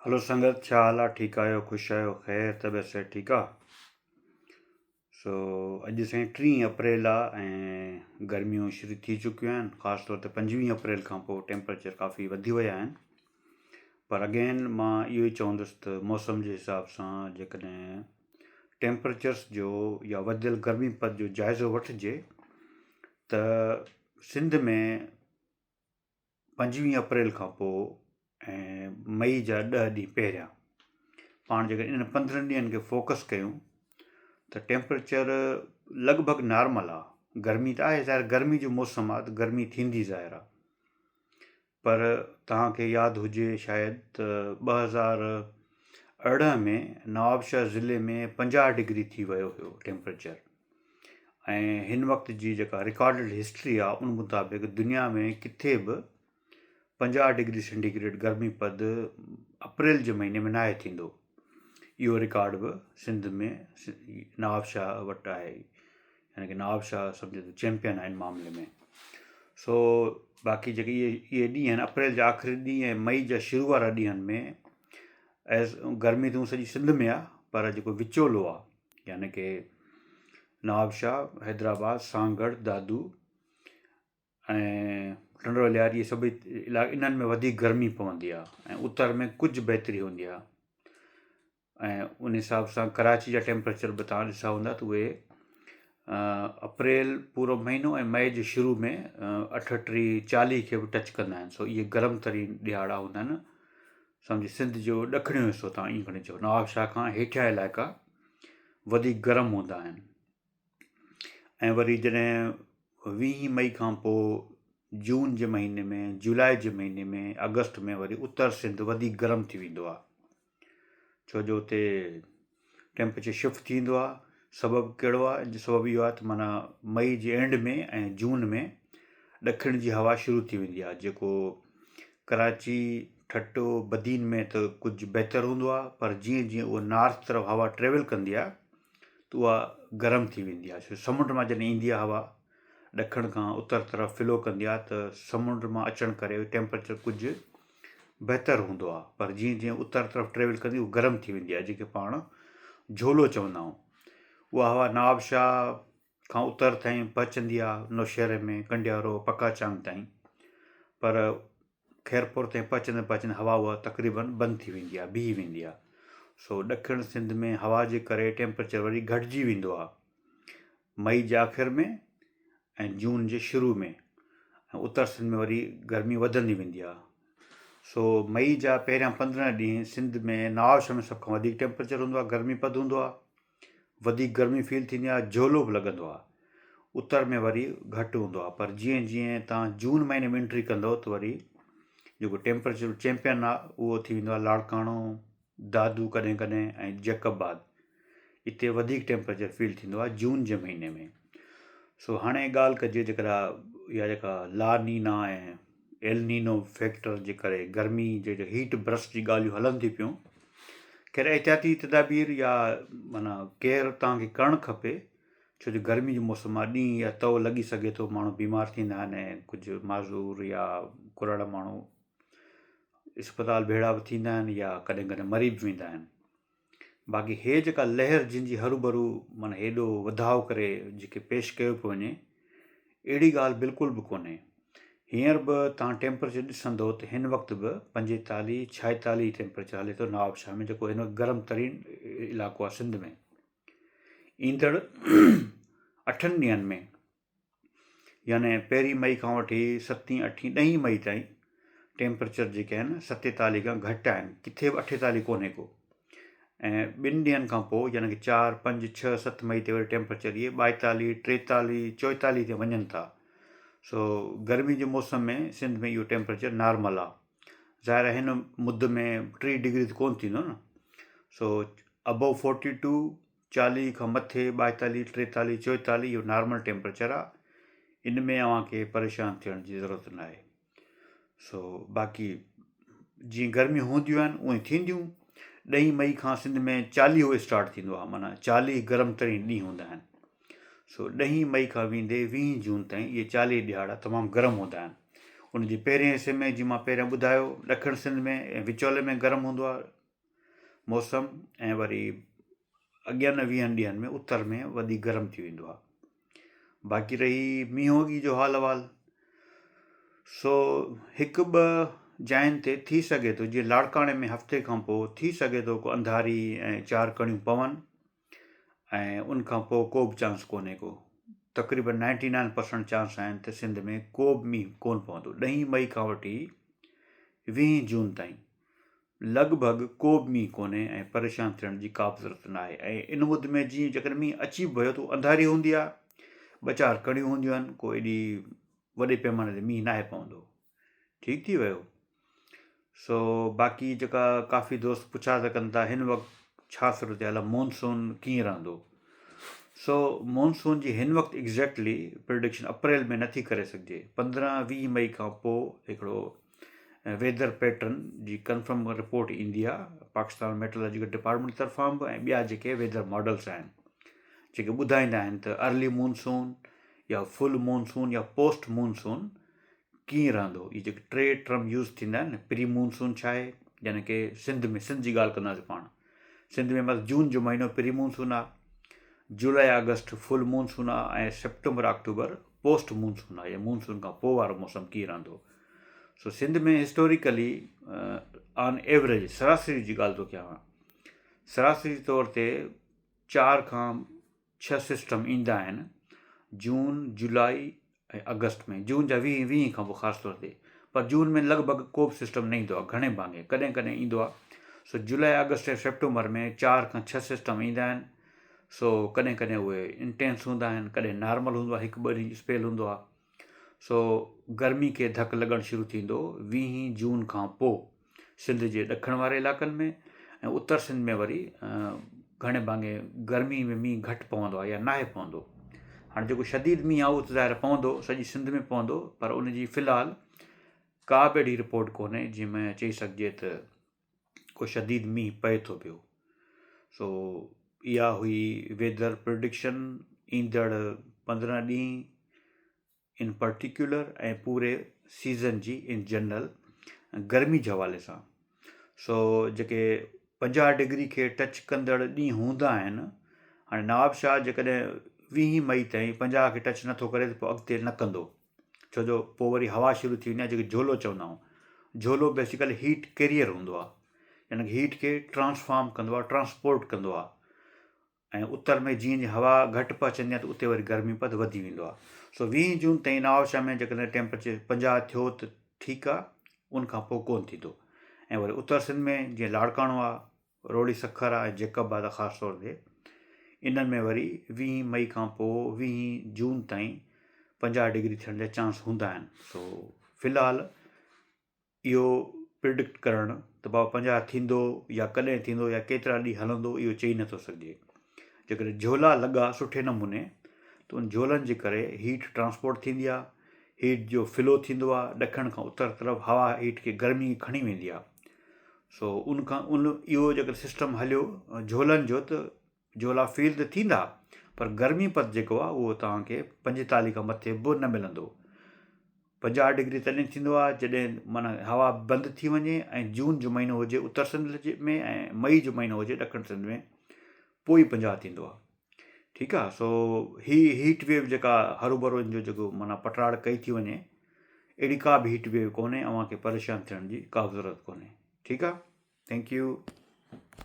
هلو سنگت ڇا حال آ ٺيڪ آهيو خوش آهيو خير طبيعت صحت ٺيڪ آ سو اڄ سائين ٽيهه اپريل آ ۽ گرميون شروع ٿي چڪيون آهن خاص طور تي پنجويهه اپريل کان پوء ٽيمپريچر ڪافي وڌي ويا آهن پر اگين مان اهو ئي چوندس ته موسم جي حساب سان جيڪڏهن ٽيمپريچرس جو يا وڌيل گرمي پد جو جائزو وٺجي ته سنڌ ۾ پنجويهه اپريل کان پوء ۽ مئي جا ڏهه ڏينهن پهريان پاڻ جيڪڏهن انهن پندرهن ڏينهن کي فوڪس ڪيون ته ٽيمپريچر لڳ ڀڳ نارمل آهي گرمي ته آهي ظاهر گرمي جو موسم آهي ته گرمي ٿيندي ظاهر آهي پر توهان کي ياد هجي شايد ته 2018 ۾ نوابشاهه ضلعي ۾ 50 ڊگري ٿي ويو هيو ٽيمپريچر ۽ هن وقت جي جيڪا رڪارڊڊ هسٽري آهي ان مطابق دنيا ۾ ڪٿي به 50 ڊگري سينٽي گريڊ گرمي پد اپريل جي مهيني ۾ ناهي ٿيندو. اهو رڪارڊ به سنڌ ۾ نوابشاهه وٽ آهي يعني ڪي نوابشاهه سمجهو ته چيمپيئن آهي ان معاملي ۾ سو باقي جيڪي اهي اهي ڏينهن آهن اپريل جا آخري ڏينهن ۽ مئي جا شروع وارا ڏينهن ۾ ايز گرمي ته سڄي سنڌ ۾ آهي پر جيڪو وچولو آهي يعني ڪي نوابشاهه، حيدرآباد، سانگهڙ، دادو ۽ ٽنڊو الهيار اهي سڀئي علائقا انهن ۾ وڌيڪ گرمي پوندي آهي ۽ اتر ۾ ڪجهه بهتري هوندي آهي ۽ ان حساب سان ڪراچي جا ٽيمپريچر به توهان ڏسا هوندا ته اهي اپريل پورو مهينو ۽ مئي جي شروع ۾ 38 40 کي به ٽچ ڪندا آهن سو اهي گرم ترين ڏهاڙا هوندا آهن سمجهه سنڌ جو ڏکڻيون حصو تان ائين کڻي چئو نوابشاهه کان هيٺيان علائقا وڌيڪ گرم هوندا آهن ۽ وري جڏهن ويهين مئي کان پوء جون جي مهيني ۾ جولاء جي مهيني ۾ آگسٽ ۾ وري اتر سنڌ وڌيڪ گرم ٿي ويندو آهي ڇو جو اتي ٽيمپريچر شفٽ ٿي ويندو آهي سبب ڪهڙو آهي ان جو سبب اهو آهي ته معنيٰ مئي جي اينڊ ۾ ۽ جون ۾ ڏکڻ جي هوا شروع ٿي ويندي آهي جيڪو ڪراچي ٺٽو بدين ۾ ته ڪجهه بهتر هوندو آهي پر جيئن جيئن اهو نارٿ طرف هوا ٽريول ڪندي آهي ته اها گرم ٿي ويندي آهي ڇو سمنڊ مان جڏهن ايندي آهي هوا ڏکڻ کان اتر طرف فلو ڪندي آهي ته سمنڊ مان اچڻ ڪري ٽيمپريچر ڪجهه بهتر هوندو آهي پر جيئن جيئن اتر طرف ٽريول ڪندي اهو گرم ٿي ويندي آهي جنهن کي پاڻ جهولو چوندا آهيون اها هوا نوابشاهه کان اتر تائين پهچندي آهي نوشهري ۾ ڪنڊيارو پڪا چانگ تائين پر خيرپور تائين پهچندي پهچندي هوا اها تقريبن بند ٿي ويندي آهي بيهي ويندي آهي سو ڏکڻ سنڌ ۾ هوا جي ڪري ٽيمپريچر وري گهٽجي ويندو آهي مئي جي آخر ۾ ۽ جون جي شروع ۾ ۽ اتر سنڌ ۾ وري گرمي وڌندي ويندي آهي سو مئي جا پهريان 15 ڏينهن سنڌ ۾ نوابشاهه ۾ سڀ کان وڌيڪ ٽيمپريچر هوندو آهي گرمي پد هوندو آهي وڌيڪ گرمي فيل ٿيندي آهي جهولو به لڳندو آهي اتر ۾ وري گهٽ هوندو آهي پر جيئن جيئن تان جون مهيني ۾ انٽري ڪندو ته وري جيڪو ٽيمپريچر چيمپيئن آهي اهو ٿي ويندو آهي لاڙڪاڻو دادو ڪڏهن ڪڏهن ۽ جيڪب آباد اتي وڌيڪ ٽيمپريچر فيل ٿيندو آهي جون جي مهيني ۾ سو هاڻي ڳالهه ڪجي جيڪا اها جيڪا لا نينا ۽ ايل نينو فيڪٽر جي ڪري گرمي جي هيٽ برسٽ جي ڳالهيون هلن ٿي پيون خير احتياطي تدابير يا معنيٰ ڪيئر توهان کي ڪرڻ کپي ڇو جو گرمي جو موسم آهي ڏينهن يا تئو لڳي سگهي ٿو ماڻهو بيمار ٿيندا آهن ۽ ڪجهه معذور يا ڪرڙ ماڻهو اسپتال ڀيڙا به ٿيندا آهن يا ڪڏهن ڪڏهن مري به ويندا آهن باقي هي جيڪا لهر جن جي هروڀرو معنيٰ هيڏو وڌاء ڪري جيڪي پيش ڪيو پيو وڃي اهڙي ڳالهه بلڪل به ڪونهي هينئر به تان ٽيمپريچر ڏسندو ته هن وقت به 45 46 ٽيمپريچر هلي ٿو نوابشاهه ۾ جيڪو هن وقت گرم ترين علائقو آهي سنڌ ۾ ايندڙ اٺن ڏينهن ۾ يعني پهرين مئي کان وٺي ستين اٺين ڏهين مئي تائين ٽيمپريچر جيڪي آهن 47 کان گهٽ آهن ڪٿي به 48 ڪونهي ڪو ۽ ٻن ڏينهن کان پوء يعني ڪي 4 5 6 7 مئي تي وري ٽيمپريچر اهي 42 43 44 تي وڃن ٿا سو گرمي جي موسم ۾ سنڌ ۾ اهو ٽيمپريچر نارمل آهي ظاهر آهي هن مد ۾ 30 ڊگري ته ڪونه ٿيندو نه سو ابو 42 40 کان مٿي، 42، 43، 44 اهو نارمل ٽيمپريچر آ ان ۾ اوهان کي پريشان ٿيڻ جي ضرورت ناهي. سو باقي جيئن گرميون هونديون آهن اونئي ٿينديون. ڏهين مئي کان سنڌ ۾ چاليهو اسٽارٽ ٿيندو آ معنيٰ 40 گرم ترين ڏينهن هوندا آهن. سو ڏهين مئي کان ويندي ويهين جون تائين اهي 40 ڏهاڙا تمام گرم هوندا آهن. ان جي پهرين حصي ۾ جيئن مان پهريان ٻڌايو ڏکڻ سنڌ ۾ ۽ وچولي ۾ گرم هوندو آهي موسم ۽ وري اڳين ويهن ڏينهن ۾ اتر ۾ وڌيڪ گرم ٿي ويندو آهي باقي رهي مينهوڳي جو حال احوال سو هڪ ٻه جاين تي ٿي سگهي ٿو جيئن لاڙڪاڻي ۾ هفتي کان پوء ٿي سگهي ٿو ڪو انڌاري ۽ چار ڪڻيون پون ۽ ان کان پوء ڪو به چانس ڪونهي ڪو تقريبن نائنٽي نائن پرسنٽ چانس آهن ته سنڌ ۾ ڪو به مينهن ڪونه پوندو ڏهين مئي کان وٺي ويهين جون تائين لڳ ڀڳ ڪو به مينهن ڪونهي ۽ پريشان ٿيڻ جي ڪا به ضرورت ناهي ۽ ان مد ۾ جيئن جيڪڏهن مينهن اچي به ويو ته انڌاري هوندي آهي ٻه چار ڪڻيون هونديون آهن ڪو ايڏي وڏي پيماني تي مينهن ناهي پوندو ٺيڪ ٿي ويو سو باقي جيڪا ڪافي دوست پڇا ٿا ڪن ٿا هن وقت ڇا صورتحال آهي مونسون ڪيئن رهندو سو مونسون جي هن وقت ايگزيڪٽلي پرڊڪشن اپريل ۾ نٿي ڪري سگهجي پندرهن ويهه مئي کان پوء هڪڙو ويدر پيٽرن جي ڪنفرم رپورٽ ايندي آهي پاڪستان ميٽرولاجيڪل ڊپارٽمينٽ طرفان به ۽ ٻيا جيڪي ويدر ماڊلس آهن جيڪي ٻڌائيندا آهن ته ارلي مونسون يا فل مونسون يا پوسٽ مونسون ڪيئن رهندو اهي جيڪي ٽي ٽرم يوز ٿيندا آهن نه پري مونسون ڇا آهي يعني ڪي سنڌ ۾ سنڌ جي ڳالهه ڪنداسين پاڻ سنڌ ۾ مطلب جون جو مهينو پري مونسون آهي جولاء آگسٽ فل مونسون آهي ۽ سيپٽمبر آڪٽوبر پوسٽ مونسون آهي يا مونسون کان پوء وارو موسم ڪيئن رهندو سو سنڌ ۾ هسٽوريڪلي آن ايوريج سراسري جي ڳالهه ٿو ڪيان سراسري طور تي چار کان ڇهه سسٽم ايندا آهن جون جولاء ۽ آگسٽ ۾ جون جا ويهه ويهه کان پوء خاص طور تي پر جون ۾ لڳ ڀڳ ڪو به سسٽم نه ايندو آهي گهڻي ڀاڱي ڪڏهن ڪڏهن ايندو آهي سو جولاء آگسٽ ۽ سيپٽمبر ۾ چار کان ڇهه سسٽم ايندا آهن سو ڪڏهن ڪڏهن اهي انٽينس هوندا آهن ڪڏهن نارمل هوندو آهي هڪ ٻه ڏينهن اسپيل هوندو آهي سو گرمي کي ڌڪ لڳڻ شروع ٿيندو ويهين جون کان پوء سنڌ جي ڏکڻ واري علائقن ۾ ۽ اتر سنڌ ۾ وري گهڻي ڀاڱي گرمي ۾ مينهن گهٽ پوندو آهي يا ناهي پوندو هاڻي جيڪو شديد مينهن آهي اهو ته ظاهر پوندو سڄي سنڌ ۾ پوندو پر ان جي في الحال ڪا به اهڙي رپورٽ ڪونهي جنهن ۾ چئي سگهجي ته ڪو شديد مينهن پئي ٿو پيو سو اها هئي ويدر پرڊڪشن ايندڙ 15 ڏينهن ان پرٽيڪيولر ۽ پوري سيزن جي ان جنرل گرمي جي حوالي سان سو جيڪي 50 ڊگري کي ٽچ ڪندڙ ڏينهن هوندا آهن هاڻي نواب شاهه جيڪڏهن 20 مئي تائين 50 کي ٽچ نٿو ڪري ته پوء اڳتي نه ڪندو ڇو جو پوء وري هوا شروع ٿي ويندي آهي جيڪي جهولو چوندا آهيون جهولو بيسيڪلي هيٽ ڪيريئر هوندو آهي يعني هيٽ کي ٽرانسفارم ڪندو آهي ٽرانسپورٽ ڪندو آهي ۽ اتر ۾ جيئن جيئن هوا گهٽ پهچندي آهي ته اتي وري گرمي پد وڌي ويندو آهي سو ويهين جون تائين نوابشاهه ۾ جيڪڏهن ٽيمپريچر 50 ٿيو ته ٺيڪ آهي ان کان پوء ڪونه ٿيندو ۽ وري اتر سنڌ ۾ جيئن لاڙڪاڻو آهي روهڙي سکر ۽ جيڪب آباد خاص طور تي انهن ۾ وري ويهين مئي کان پوء ويهين جون تائين 50 ڊگري ٿيڻ جا چانس هوندا آهن سو في الحال اهو پرڊڪٽ ڪرڻ ته بابا 50 ٿيندو يا ڪڏهن ٿيندو يا ڪيترا ڏينهن هلندو اهو چئي نٿو سگهجي جيڪڏهن جهولا لڳا سٺي نموني ته ان جهولن جي ڪري هيٽ ٽرانسپورٽ ٿيندي آهي هيٽ جو فلو ٿيندو آهي ڏکڻ کان اتر طرف هوا هيٽ کي گرمي کڻي ويندي آهي سو ان کان ان اهو جيڪر سسٽم هليو جهولن جو ته جهولا فيل ته ٿيندا پر گرمي پد جيڪو آهي اهو توهان کي 45 کان مٿي به نه ملندو. 50 ڊگري تڏهن ٿيندو آهي جڏهن معنيٰ هوا بند ٿي وڃي ۽ جون جو مهينو هجي اتر سنڌ ۾ ۽ مئي جو مهينو هجي ڏکڻ سنڌ ۾ پوء ئي 50 ٿيندو آهي. ٺيڪ آ سو هي هيٽ ويو جيڪا هروڀرو ان جو جيڪو معنيٰ پٽاڙ ڪئي ٿي وڃي اهڙي ڪا به هيٽ ويو ڪونهي اوهان کي پريشان ٿيڻ جي ڪا به ضرورت ڪونهي ٺيڪ آ thank you.